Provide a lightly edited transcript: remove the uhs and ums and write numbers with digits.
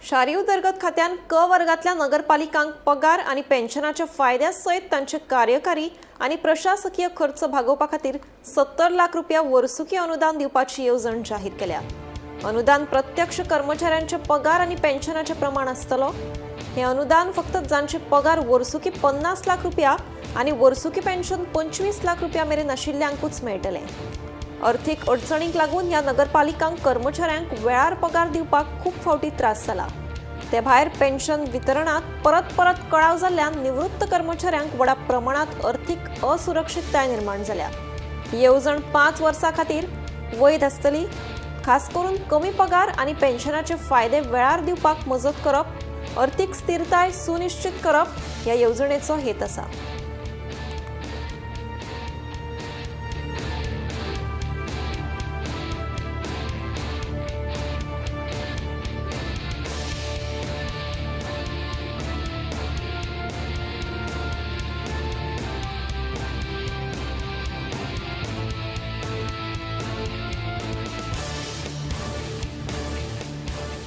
शारी उदरगत खात्यान क वर्गांतल्या नगरपालिकांक पगार आनी पेन्शनाच्या फायद्या सयत तांचे कार्यकारी आनी प्रशासकीय खर्च भागोवपा खातीर 70 लाख रुपया वर्सुकी अनुदान दिवपाची येवजण जाहीर केल्या. अनुदान प्रत्यक्ष कर्मचाऱ्यांचे पगार आनी पेन्शनाचे प्रमाण आसतलो. हे अनुदान फक्त जांचे पगार वर्सुकी 50 लाख रुपया आनी वर्सुकी पेन्शन 25 लाख रुपया मेरेन आशिल्ल्यांकूच मेळटलें. अर्थीक अडचणींक लागून ह्या नगरपालिकांक कर्मचाऱ्यांक वेळार पगार दिवपाक खूब फावटी त्रास जाला. ते भायर पेन्शन वितरणांत परत परत कळाव जाल्ल्यान निवृत्त कर्मचाऱ्यांक व्हडा प्रमाणांत अर्थीक असुरक्षितताय निर्माण जाल्या. ही येवजण 5 वर्सां खातीर वैध आसतली. खास करून कमी पगार आनी पेन्शनाचे फायदे वेळार दिवपाक मजत करप, अर्थीक स्थिरताय सुनिश्चित करप ह्या येवजणेचो हेत आसा.